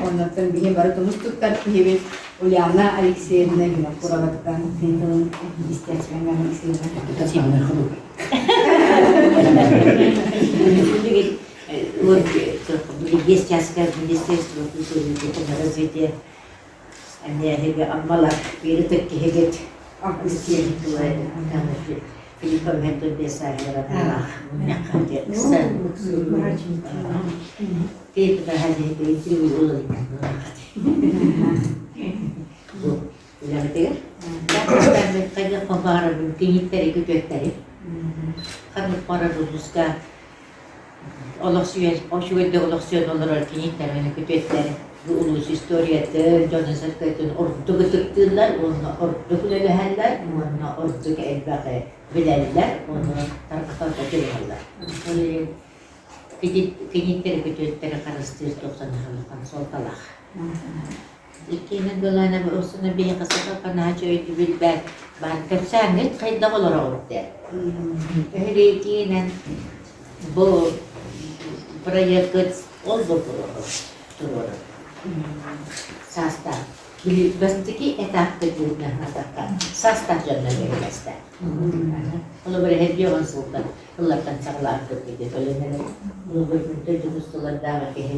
Оннуттан биһи бары тумус туттар киһибит Ульяна Алексеевна Винокуроваттан тылын истээччилэрин Алексеевна. Есть часка Министерство культуры и духовного развития Эһиги Аммалар биир киһигит Филиппов Бесаеванаах Киниттэри күтүөттэри ханнык бара улууска олохсуйан үчүгэйдик олохсуйан олорор киниттэрини күтүөттэр бу улуус историятын, дьонун-сэргэтин ордук ытыктыыллар уонна ордук үлэлэһэллэр уонна ордук элбэҕи билэллэр уонна тарҕатарга дьулуһаллар. Ол иһин киниттэр күтүөттэри харыстыыр туохтан улахан суолталаах. Иккиэнин былаана осуна биһиэхэ саха наһаа өйдөбүл баар баар кэпсээҥҥит хайдах олороҕут диэн. Эһиги бу проеккыт ол боппуруоһу туруорар. Саастаах. Бастакы этапка диэн саастаах дьоннор бэһилэстэ. Холобур, эһиги он сылтан ыллартан саҕалаабыт диye төлөнөр. Холобур, дьонус сыллардааҕы киһи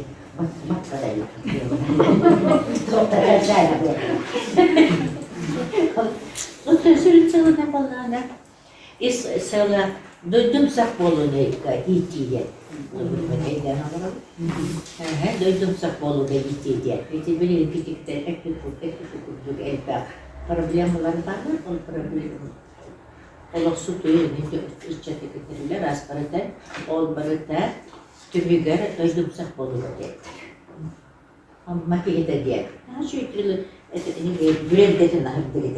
Ис сыала дойдумсах буолууну иитиигэ дойдумсах буолууга иитиигэ ити билигин китиктэр эппит курдук элбэх проблемалар бааллар ол проблема олохсутуу ыччаты кытарылар ас барыта ол барыта Түмүгэр дойдумсах буолуо диэттэр. Амма киһитэ диэн. Бүрэлдэтин аһырдык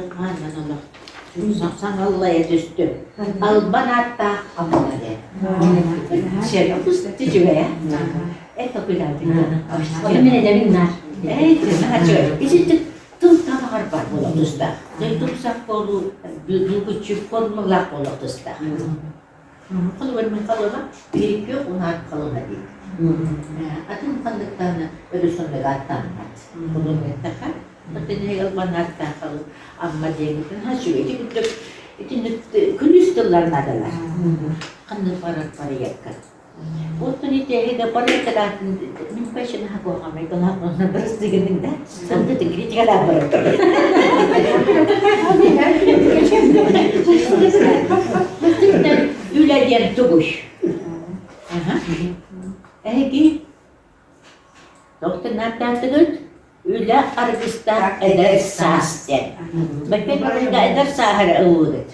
Хааннан олох саҥаллайа түстүм. Албан ааттаах Амма диэн. Үчүгэй Это Ону мин эдэбин наар. Ити тыл табаҕар бар буолуох тустаах. Дойдумсах буолуу булгуччу формалаах буолуох тустаах. Холобур мин халыма биир унаат халыма диир. Атын ханныктааны өрүс оннук ааттааммат. Холуон эттэхэ, оттон албан ааттаах халым Амма диэбитин хачы ити курдук итинник күлүүс тыллар наадалар. Ханнык барар барыйакка. Оттон ити барыйакка мин пэшен хакуохамай кылаах бырыстыгының да сандытын критикалаах барар. Үлэ диэн тугуй? Эһиги доктор нааттаатыгыт үлэ аргыстаах эдэр саас диэн. Бэппет барыга эдэр сааһара ыллыгыт.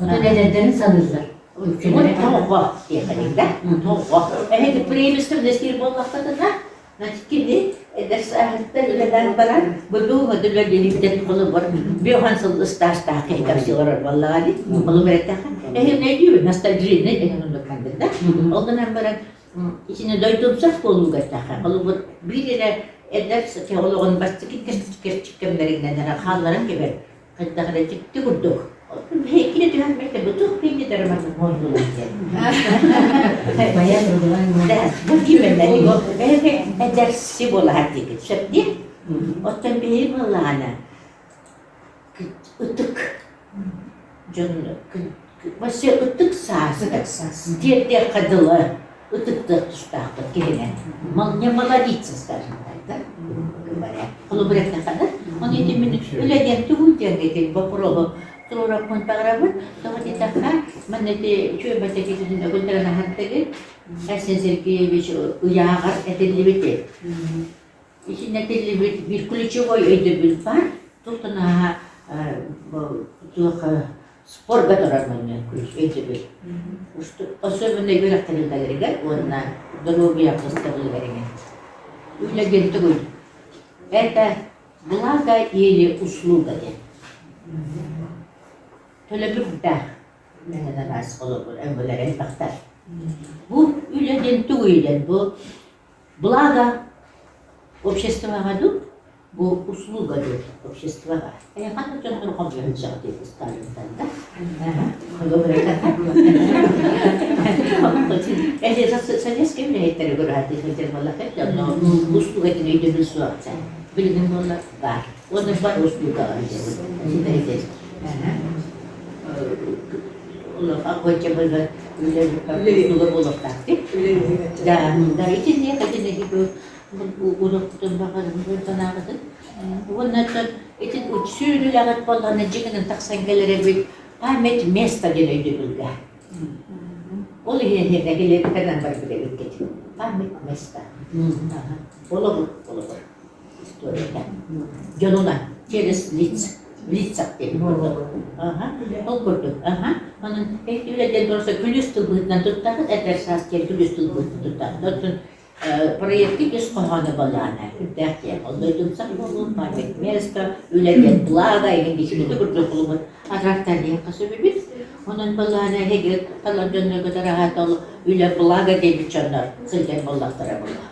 Оттон эдэрдэрин саныыллар. Тоҕо диэхэлик да? Тоҕо. Эһиги преемственность буоллаххытына, значит, кини эдэр сааһыттан үлэлээн баран, бу үлэлиириттэн холобур биохан сыл ыстаастаах киһи кэпсии олорор буоллаҕа дии. Холобур эттэххэ, эһиги өйдүүбүт ностальгияны эһиги оннук ханнык да. Ол гынан баран, итини дойдумсах буолууга эттэххэ, холобур, биир эрэ эдэр олоҕун бастакы кэрчик кэмнэринэн эрэ хаалларан кэбэр хайдах эрэ дьикти курдук. Кини түһэн бэртэ бутух пейни дараматын мойнулар диэн. Бу именно эдэрси буолаһар диэки сөп дии. Оттон биһиги буоллаҕына ытык дьон вообще ытык саас тиэрдиэххэ дылы ытыктыах тустаахпыт киһинэн не молодиться скажем так да говоря холобур эттэххэ да ону ити мин үлэ диэн тугуй диэн ити боппуруоһу туруораппын баҕарабын тоҕо диэтэххэ манна ити үчүгэй бачакитин өгүллэрин аһардыгыт Арсен Сергеевич ыйааҕар этиллибити Итиннэ этиллибит биир ключевой өйдөбүл баар. Туохтан ааһа туох спорга турар манна өйдөбүл. Особенно үөрэх тэрилтэлэригэр уонна доруобуйа харыстабылыгар эҥин. Үлэ диэн тугуй? Это благо или услуга диэн. Төлөбүрдээх мэҥэн араас холобур өҥөлөр элбэхтэр. Бу үлэ диэн тугуй диэн бу Благо обществоҕа дуу? Бу услуга диэн обществоҕа. Эйиэхэ дьоннор хомуйан саҕатыы скажем да. Советскай үлэһиттэрэ көрөөтү сылдьар буоллахха дьонно услуга диэн өйдөбүл суох билигин буолла баар. Уонна бар услугаҕа диэн. Үлэ буолуохтаах Да, да, итинник итинник уруккутун баҕарым санаабытын. Уонна ити сүүрүн үлэҕит буоллаҕына дьиҥинэн тахсан кэлэр эбит память места диэн өйдөбүлгэ. Ол иһин нэһилиэктэринэн барбыт эбиккит. Память места. Олобур, олобур. Историята. Дьонуна через лиц. Лицах диэн курдук. Ол курдук. Онон үлэ диэн просто күлүүс тыл быһыытынан туттаҕыт, эдэр саас диэн күлүүс тыл быһыытынан туттаҕыт. Оттон проекты ис хоһооно балаана үрдээх диэн. Ол дойдумсах буолуун, память место, үлэ диэн благо, игин дичигити курдук булумут атрактар диэн сөбүбүт. Онон балаана эһиги талар дьоннорго тараһаата ол үлэ благо диэбит дьоннор сылдьар буоллахтара буолла.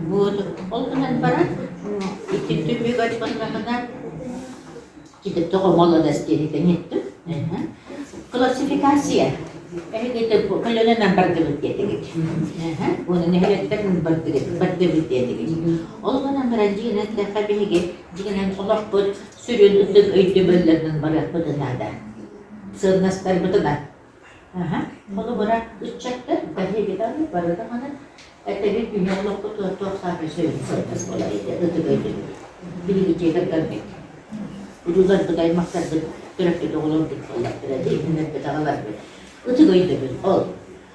Вот, ол гынан баран, ити түмүгэр бардаҕына, ити тоҕо молодость диэни эттим. Классификация. Эһиги көлөнөнөн бардыбыт диэтигит. Уонна нэһилиэктэрин бардыгыт, бардыбыт диэтигит. Ол гынан баран дьиҥинэн эттэххэ биһиги дьиҥинэн олохпут сүрүн ытык өйдөбүллэринэн барыахпытын наада. Сыаннастарбытынан. Холобура, ыччаттар биһиги даҕаны бары даҕаны этэбит биһи олохпут туох саамай сөбүн сылдьар буолар этэ ытык өйдөбүл. Биһиги дьиэ кэргэммит, урууларбыт, аймахтарбыт, төрөппүт оҕолорбут буоллахтара дии, иннэрбит, аҕаларбыт. Ытык өйдөбүл ол.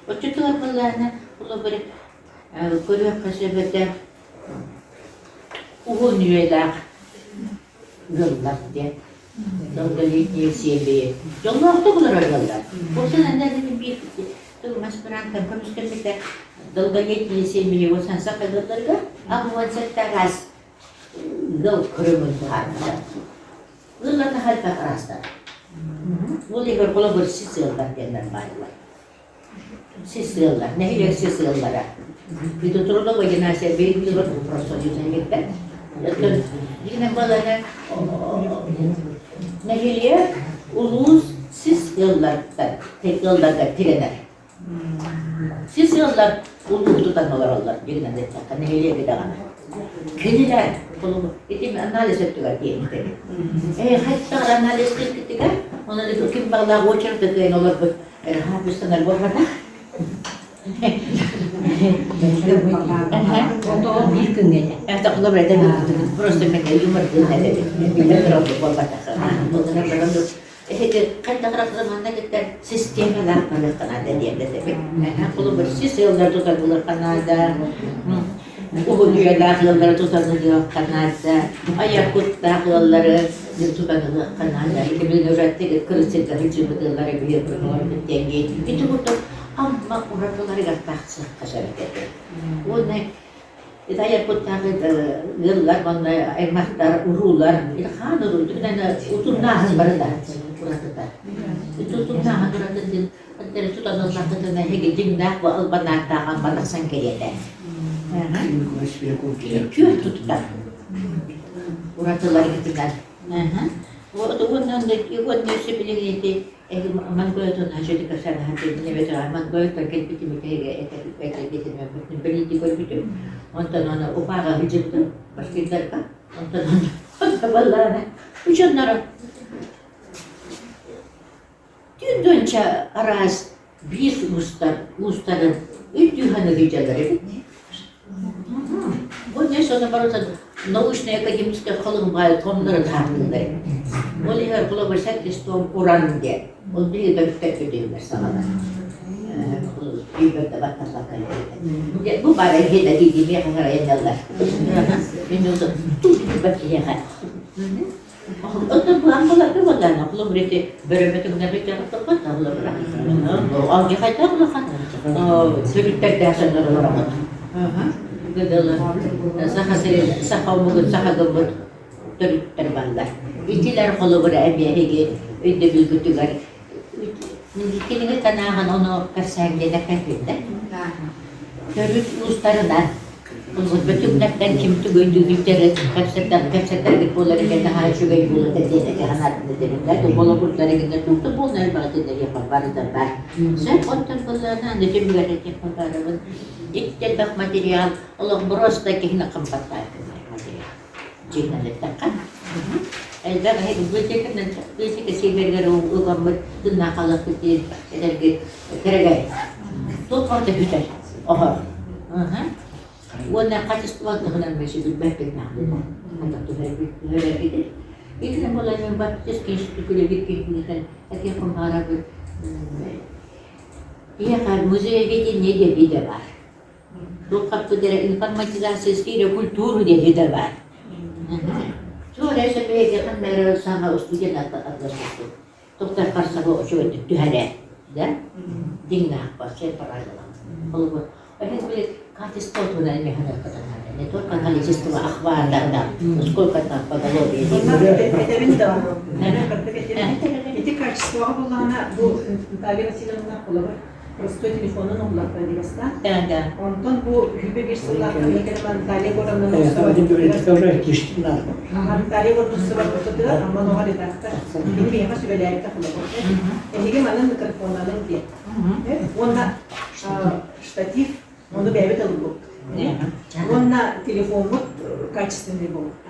Оччотугар буоллаҕына, холобура, көрүөххэ сөп этэ, уһун үйэлээх ыаллар диэн долголетние семьи дьоллоохтук олорор ыаллар. Ол эн биир тыл аспирантан көмүскэммитэ долголетние семьи уон саха ыалларга 87 араас ыал көрөҥүн быһаарбыта. Ыаллар элбэх араастар. Ол иһигэр холобур сис ыаллар диэннэр бааллар. Сис ыаллар, нэһилиэк сис ыаллара. Трудовой династия биир профсоюз эмиттэр. Дигинэн балана нэһилиэк улуус сис ыаллартан ыалларга тирэнэр. Сис ыаллар улуу тутан олороллор дигинэн эттэххэ нэһилиэги даҕаны. Кинилэр ити анализ өттүгэр диэбит Ээ хайдах анализ кирбитигэр, онон ким баҕалаах очередь кыайан олорбут Хаапыстанар буолбатах. Ол биир күҥҥэ этэ. Это холобур это просто мен юмордыын этэбин. Билэ турар буолбатах. Булгунан баран эһиги хайдах манна кытта системалаах барыахха наада диэн этэбин. Холобур сис ыаллар тутар булуохха наада. Уһун үйэлээх ыаллары тутан ылыахха наада. Айар куттаах ыаллары тутан ылыахха наада. Ити билин ураттыгыт кырысырга сылдьыбыт ыаллары биһиги олорбут диэҥҥи. Ити курдук Амма уратыларыгар тахсыахха сөп этэ. Уонна ити айар куттаах ыаллар уонна аймахтар, уруулар хаан уруу утумнааһын барыта уратыта. Ити утумнааһын уратытын тутан ыллаххытына эһиги дьиҥнээх бу албанааттаах амма тахсан кэлиэтэ. Күөх туттар уратыларгытынан. Уонна уонна өссө билигин ити Монгоятун хачыты касанаһа эбэтэр Монгоятан кэлбитим этэргитим бэлиити көрбүтүм. Онтон аны Уфаҕа сылдьыбытым башкирдарга. Онтон баллаана ученнара Түн-түнчэ араас биир уустар уустарын өйдүү сылдьаллар эбит. Бу не соны барытын научная академическая халыҥ томнары таһаардылар эбит. Ол иһэр холобур листом уран диэн. Ол биһиги төрүттэр көтүһүлэр саҕалар. Бу баар эһиэдэ дии миэхэ харайанналлар. Мин тут билбэт киһиэхэ. Оттон быһан буларга буоллаана, холобур ити бөрөмөтүгүнэ бүттэҕит холобура. Алги хайдах улахан төрүттэрдээх дьоннор олороҕут. Гыдылы саха сирин, саха омугун, саха гыммыт төрүттэр баллар. Итилэр холобура эмиэ эһиги өйдөбүлгүтүгэр кинигэ танааҕын ону кэпсээҥҥэ кэппиттэр. Төрүт уустарынан. Бөтүҥнэртэн ким тугу өйдүүрүттэр кэпсэтэр кэпсэтэргит буолар эбит наһаа үчүгэй буолуо этэ диэн этэ санаатын этэбин да холобурдар игиннэр туохта буолна элбэҕитин эриэхэ барыта бар. Сөп оттон былаана аны түмүгэр этиэххэ барабын. Икки элбэх материал олох просто киһини хымпаттаах материал. Дьиҥнэн эттэххэ. Элбэх библиотеканан библиотека сиэбэригэр ыламмыт тыннаах халыахпыт диэн этэргит кэрэгэй. Туох барыта бүтэр, оһор. Уонна качество туһунан мөсү билбэппин наадата. Хата түһэрбит. Итинэн буолан баттыс киһи киһитинэн этиэххин баҕарабын. Киһиэхэ музееведение диэн идэ баар. Туоххаппыт эрэ информатизация сфере культуры диэн идэ баар. Туох эрэ сөбүлэһиэххин эрэ саҥа студент атласпыппыт. Туохтар харсаба үчүгэйдик түһэрэ, да? Дьиҥнээх вообще правила. Холобур, это будет качество туда не не только количество охвата, да, сколько там поголовья. Этэбин да, ити качествоҕа буллаҕына бу Наталья Васильевна холобур простой телефонун уһуларта дибастаан. Да, да. Онтон бу үһүбэ биир сыллаахтан Наталья Егоровна Наталья Егоровна ортотугар Амман оҕо редактор. Кини миэхэ сүбэлээбитэ холобур. Эһиги манан микрофоннаныҥ диэн. Уонна штатив, ону бэйэбит ылбыппыт. Уонна телефоммут качественный буолуохтаах.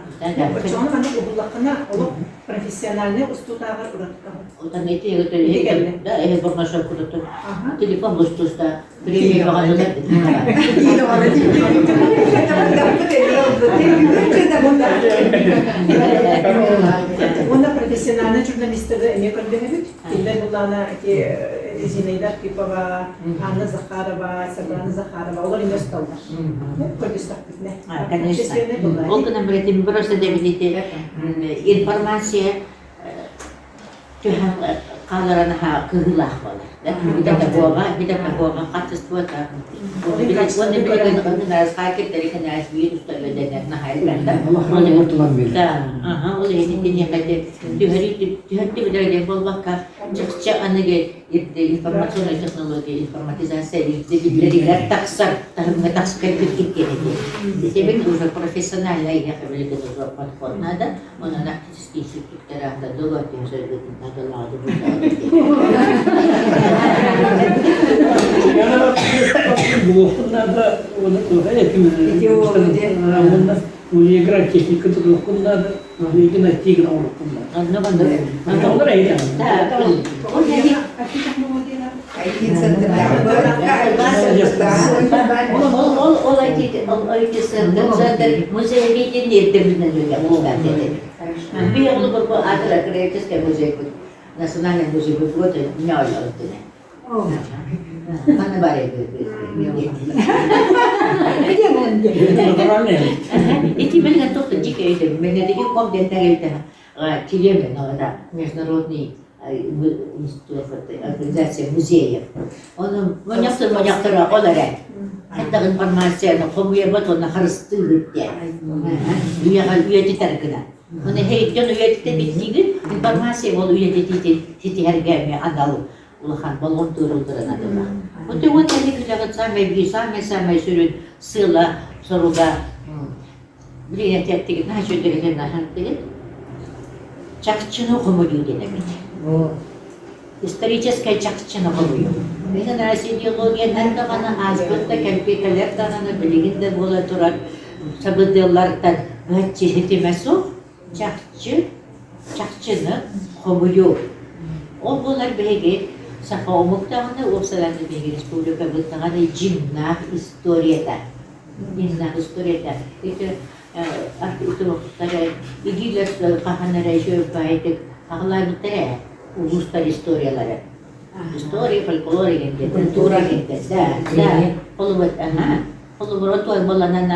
Оччоҕуна маннык уһуллаххына олох профессиональнай устуутааҕар уратыта. Отан эти да эһи бурмашов курдук телефон устуста премия баҕалылар. Уонна профессиональный журналистары эмиэ көрдөһөбүт. Кинилэр буллаана ити Зинаида Архипова, Анна Захарова, Саргылана Захарова олор эмиэ усталлар. Көрдөстөхпүтүнэ. Конечно. Ол гынан баран просто дэбилити информация түһэн хаалара наһаа кыһыылаах буолар. Видата буоға, видата буоға качествота. Уонна билигин хакердери кэнээс биир уста үөдэнэр наһаа элбэхтэр. Да, ага, ол иһин итиниэхэ түһэрии түһэрти билэр буолбакка, чахчы аныгы информационная технология, информатизация ирдэбиллэригэр тахсар, таһымҥа тахсар кэлбит диэн этэ. Итибин уже профессиональная иһэхэ билигин уже подход надо, онон артистический институттара дылы Булуоххун наада, уонна игра техника тутуоххун наада, миигин айтиигин оҥоруоххун наада. Онно Ол ол IT центр музей ирдэбилинэн үлэлиэхтээхтэр. Биир бу аатыр археологический музей национальный музей вот ньоолоотуна. Ханна бар Ити билген тохто дикэ өйдөм. Менедиги ком дентагелте килемен это международный институт организация музеев. Оны моньяктыр моньяктыр ол эрэ. Хаттах информацияны хомуйабат уонна харыстыыбыт диэн. Үйэҕэ үйэтитэр гына. Оны дьон үйэтитэ билдиигин информация ол үйэтитиитин ситиһэргэ эмиэ анал улахан болҕомто ууруллара наадалаах. Вот уонна үлэҕит самай биир самай-самай сүрүн сыала соруга билигин этиэттигит наһаа үчүгэйдик наһаантыгыт чахчыны хомуйуу диэн эбит. Историческай чахчыны хомуйуу. Мин идеологиянан даҕаны ааспыт да кэмпиэтэлэр даҕаны билигин да буола турар сабыдыаллартан быһаччы ситимэ суох чахчы чахчыны хомуйуу. Ол буолар биһиги саха омук даҕаны уопсайынан биһиги республикабыт даҕаны дьиҥнээх историята. Дьиҥнээх историята. Ити архитектора игилер хаһан эрэ үчүгэйдик аҕалаабыттар ээ улуустар историялары. История, фольклор диэн, культура диэн. Да, да. Холобур, ага. Холобур, той буоланан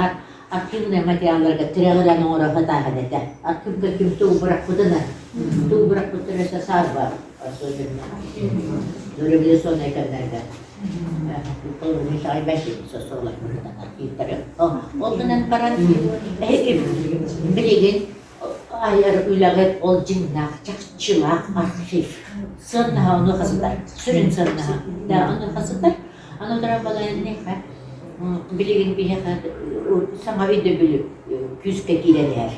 архивный материалларга тирэҕирэн оҥоро сатааһын этэ. Архивга ким тугу бырахпытына, тугу бырахпыттара саарба, особенно революционнай кэмнэргэ. Ол гынан баран билигин айар үлэҕит ол дьиҥнээх чахчылаах архив. Сыаннаһа онуоха сытар. Сүрүн сыаннаһа. Да, онуоха сытар. Аны туран балайынныха. билигин биһиэхэ саҥа өйдөбүл күүскэ киирэн иһэр.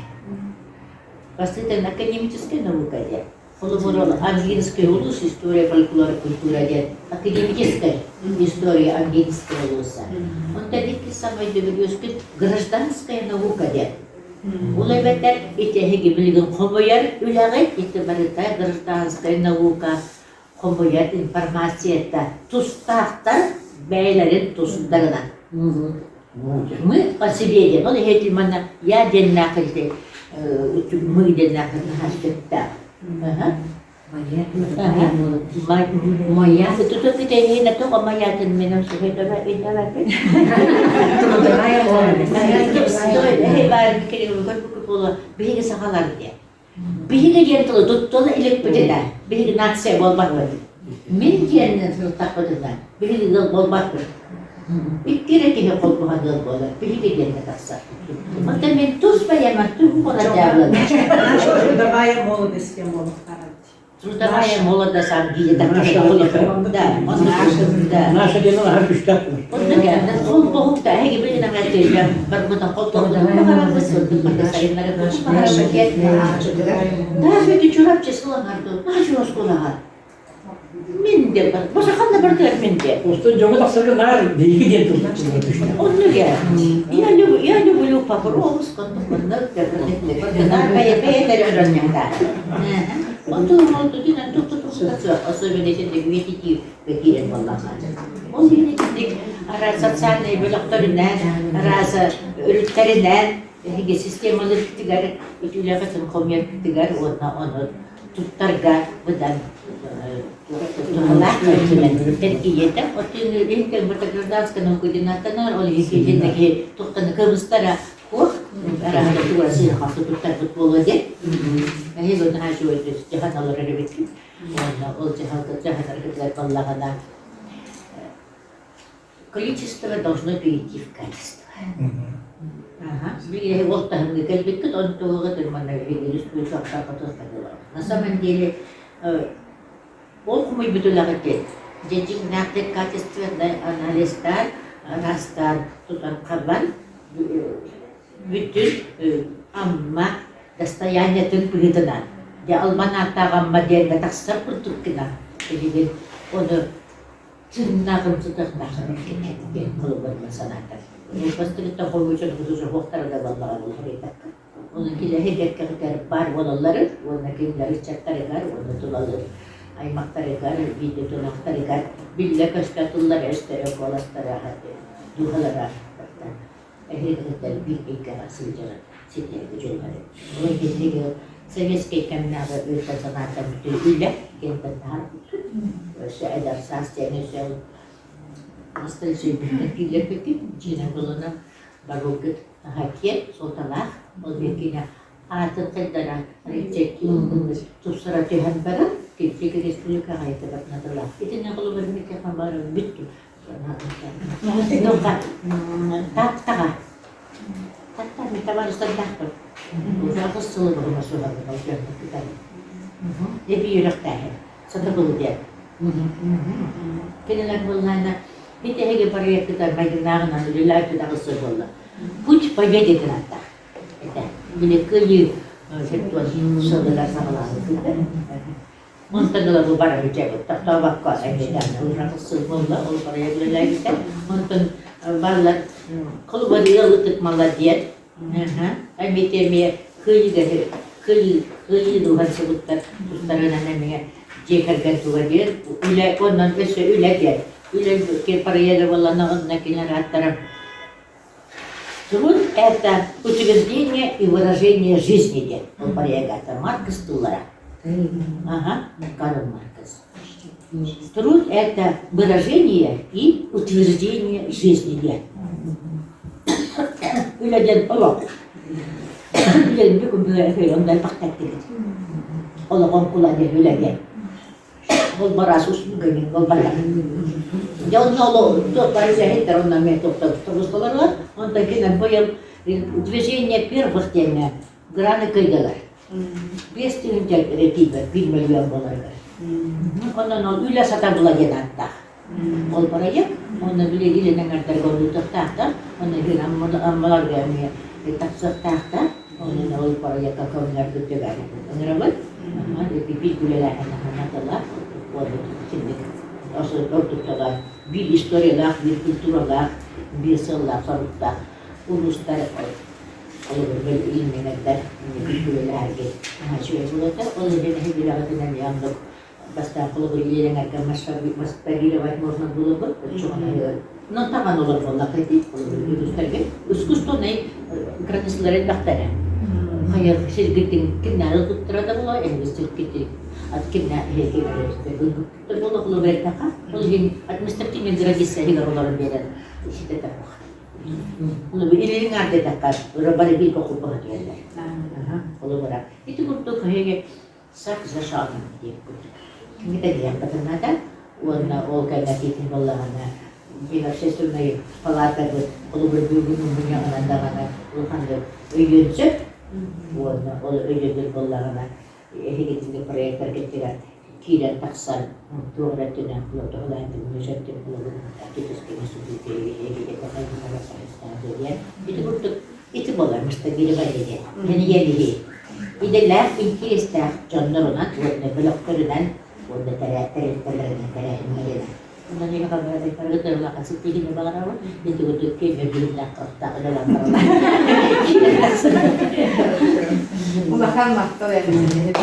Бастакытынан академическай наука диэн. Холобур, Ангинский улус история, фольклор, культура диэн академическай история Ангинского улуса. Онтон иккис саҥа өйдөбүл үөскүт гражданская наука диэн. Ол эбэтэр ити эһиги билигин хомуйар үлэҕит ити барыта гражданская наука хомуйар информацията тустаахтар бэйэлэрин тустарынан. Мы о себе диэн, ол иһит манна я диэннээх ити мы диэннээх наһаа сөптөөх. Моя туту китэниин тоҕо маятын менен Биһиги сахалар диэн. Биһиги диэн тылы туттула иликпитинэ, биһиги нация буолбаппыт. Мин диэн сылтахпытына, биһиги ыал буолбаппыт. Икки эрэ киһи холбоһон ыал буолар, биһиги диэннэ тахсар. Оттон мин тус бэйэм тугу буолар Трудовая молодость диэн буолуохтаах. Трудовая молодость Ангия Да, да. Наша диэн аһар күштээх Холбоһукта эһиги билин аҥар барбытан Да, эти чурапчы сылаҥар наша оскуолаҕа. Мин де бар. Бу саханна бардыар мин де. Устун дьоҥҥо тахсарга наар биһиги диэн тыл түстэ. Оннуга. Я люблю, я люблю Покровск, оннук бэйэ өрөнньөҥдө. Онтун онтутунан туттутуктасы особенно итинник үйэтитии киирэн буоллаҕа. Ол иһин итинник араас социальнай бөлөхтөрүнэн, араас өрүттэринэн эһиги системалыыргытыгар, үтүлэҕитин хомуйаргытыгар уонна ону туттарга быдан туһалаах өттүнэн эргийэтэ. Оттон иһин гражданская наука диэн ааттанар, ол иһин киһи туохтан кыбыстара Туох арааһа тугу сыыһа-халты туттарбыт буолуо диэн. Эһиги наһаа үчүгэйдик дьаһан олорор эбиккит. Уонна ол дьаһалга дьаһанаргытыгар буоллаҕына количество должно перейти в качество. Ага. Биһиги ол таһымҥа кэлбиккит, онтуоҕа манна биһиги республика На самом деле Ол хомуйбут үлэҕитин дьэ дьиҥнээхтик качественнай анализтаан, араастаан тутан-хабан бүтүн Амма достояниетын быһыытынан дьэ албан ааттаах Амма диэҥҥэ тахсар курдук гына билигин ону тыыннааҕымсытыахтаах диэн холобурунан санаатар. Бастакыттан хомуйчан суохтара да буоллаҕа буолар Онон килэһи кэккэҕитигэр баар буолалларын уонна кинилэр ыччаттарыгар уонна тулалыыр аймахтарыгар, бииргэ тунахтарыгар биллэ-көстө тыллара-өстөрө, куоластара, дууһалара эһиги биир эйгэҕэ сылдьар ситиһэргэ дьулуһар. Ол иһин советскай кэмнээҕи өйтөн-санааттан бүтүн үлэ диэнтэн таһаарбыппыт. Өссө эдэр саас диэн өссө астан сүүрбүттэн киирбиппит дьиэнэн булунан барылгыт Наһаа киэҥ суолталаах, ол кини аатын хайдара тупсара түһэн баран, кирдик республикаҕа айтыбатнатылар. Итиннэ холобур микрофон бары бүттүм. Тааттаҕа. Таатта мен табаарыстардаахпын. Уже аҕыс сылы быһыма суһаллар ол дьонно кытары. Эби үөрэхтээһин. Сатабыл диэн. Кинилэр буоллаана ити эһиги проектыгар майгыннааҕынан үлэлээбит аҕыс сыл буолла. Путь победы диэн ааттаах этэ. Били кыайыы сылыгар саҕалаабыт. Онтон ыла бу барар дьэбит тохтообокко эмиэ уже аҕыс сыл буолла ол проект үлэлээбитэ. Онтон баллар холобур ыал ытык молодец Эмиэ эмиэ кыайыыга кыайыы кыайыыны уһансыбыттар тустарынан эмиэ дьиэ кэргэн туга диэн үлэ онон өссө үлэ диэн үлэ проега буоллана онно кинилэр ааттара Труд – это утверждение и выражение жизни диэн ол проегата Маркс тыллара. Ага, Карл Маркс. Труд – это выражение и утверждение жизни диэн. Үлэ диэн олох. Үлэни бүгүн онно элбэхтэттигит. Олоҕун кула диэн үлэ диэн. Ол бараас услуга диэн ол барар. Дьэ онно олох туох бары үлэһиттэр онно эмиэ тохтобусталар Онтон кинилэр быйыл движение первых диэҥҥэ граны кыйдылар. 5000 эрэ тиийбэт, 1 миллион буоларыгар. Онон ол үлэ сатабыла диэн ааттаах. Ол бырайыак уонна били илин эҥэрдэргэ олуутуохтаахтар, уонна иһин Аммаларга эмиэ тахсыахтаахтар. Онон ол бырайыакка көмөлөрбүтүгэр ыҥырабыт. Биир үлэлээһин тыла уонна итинник ордуктала биир историялаах, биир культуралаах, биир сыаллаах-соруктаах улуустар холобур илин эҥэрдэр биир үлэлээһэргэ наһаа үчүгэй буолуо Ол иһин эһиги үлэҕитинэн оннук бастаан холобур илиэҥэргэ масштабировать можно было бы оччоҕуна но таҥан олор буоллахха ити холобур үгүстэргэ искусственнай границалар элбэхтэрэ хайа сиргитин кимнээҕи туттара да буолуо эһиги сиргитин ат кимнээх эһиги буола холобур эттэххэ ол иһин административный граница иһигэр олорон биэрэн ситэтэ илииҥ аардайдахха бары бииргэ холбоһо түһэллэр холобура ити курдук эһиги Сак за шагом диэн курдук. Кини наада уонна ол кэннэтиитин буоллаҕына биир общественнай палаатабыт холобур бүгүн мунньаҕынан даҕаны улаханнык өйүөн сөп уонна ол өйөбүл буоллаҕына эһигитини проекттаргытыгар киирэн тахсан туох эрэ өттүнэн туһалаан сөптүн холобур ити курдук ити буолар масштабирование диэн тэнийэн Идэлээх, интириэстээх дьоннорунан уонна бөлөхтөрүнэн уонна тэрилтэлэринэн тэрээһиннэринэн. Онон барыгытыгар ситиһиини баҕарабын. Ити курдук киэҥ өйдөбүллээх кыахтаах үлэлээх Улахан махтал эбит.